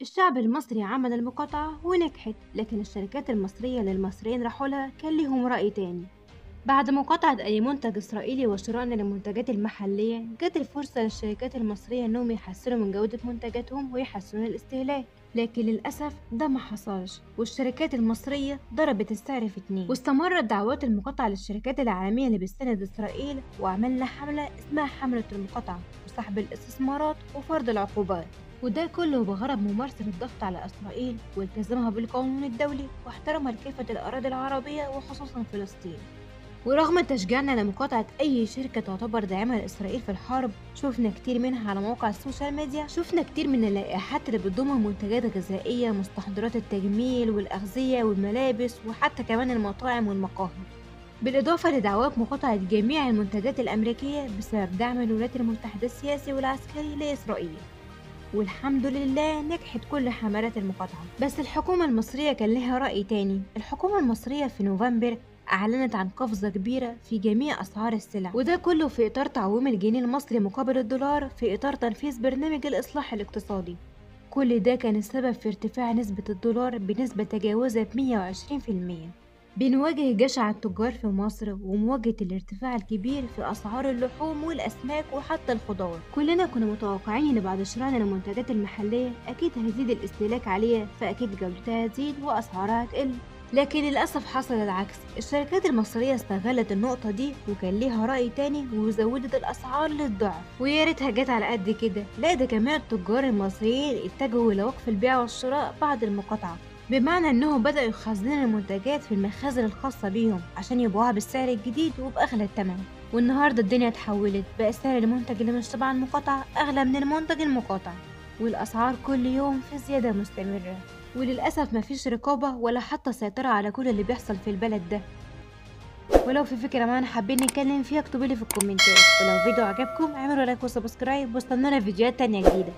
الشعب المصري عمل المقاطعة ونجحت، لكن الشركات المصرية اللي المصريين راحوا لها كان ليهم رأي تاني. بعد مقاطعة أي منتج إسرائيلي وشرائنا للمنتجات المحلية، جت الفرصة للشركات المصرية إنهم يحسنوا من جودة منتجاتهم ويحسنوا الاستهلاك، لكن للأسف ده ما حصلش، والشركات المصرية ضربت السعر في 2. واستمرت دعوات المقاطعة للشركات العالمية اللي بتساند إسرائيل، وعملنا حملة اسمها حملة المقاطعة وسحب الاستثمارات وفرض العقوبات، وده كله بغرض ممارسة الضغط على إسرائيل والتزامها بالقانون الدولي واحترامها لكافة الأراضي العربية وخصوصا فلسطين. ورغم تشجيعنا لمقاطعة أي شركة تعتبر داعمة لإسرائيل في الحرب، شفنا كتير منها على مواقع ال social media، شفنا كتير من اللائحات اللي بتضم منتجات غذائية، مستحضرات التجميل والأغذية والملابس، وحتى كمان المطاعم والمقاهي، بالإضافة لدعوات مقاطعة جميع المنتجات الأمريكية بسبب دعم الولايات المتحدة السياسي والعسكري لإسرائيل. والحمد لله نجحت كل حملات المقاطعة. بس الحكومة المصرية كان لها رأي تاني. الحكومة المصرية في نوفمبر أعلنت عن قفزة كبيرة في جميع أسعار السلع، وده كله في إطار تعويم الجنيه المصري مقابل الدولار في إطار تنفيذ برنامج الإصلاح الاقتصادي. كل ده كان السبب في ارتفاع نسبة الدولار بنسبة تجاوزت 120%. بنواجه جشع التجار في مصر ومواجهة الارتفاع الكبير في أسعار اللحوم والأسماك وحتى الخضار. كلنا كنا متوقعين إن بعد شرائنا للمنتجات المحلية أكيد هيزيد الاستهلاك عليها، فأكيد جودتها هتزيد وأسعارها هتقل، لكن للأسف حصل العكس. الشركات المصرية استغلت النقطة دي وكان ليها رأي تاني وزودت الأسعار للضعف، ويا ريتها جت على قد كده، لا ده كمان التجار المصريين اتجهوا لوقف البيع والشراء بعد المقاطعة، بمعنى انهم بدأوا يخزنوا المنتجات في المخازن الخاصة بيهم عشان يبيعوها بالسعر الجديد وبأغلى الثمن. والنهارده الدنيا اتحولت، بقى سعر المنتج اللي مش تبع المقاطعة أغلى من المنتج المقاطع، والأسعار كل يوم في زيادة مستمرة، وللأسف مفيش رقابة ولا حتى سيطرة على كل اللي بيحصل في البلد ده. ولو في فكرة معانا حابين نتكلم فيها اكتبولي في الكومنتات، ولو فيديو عجبكم اعملوا like و subscribe واستنونا فيديوهات تانية جديدة.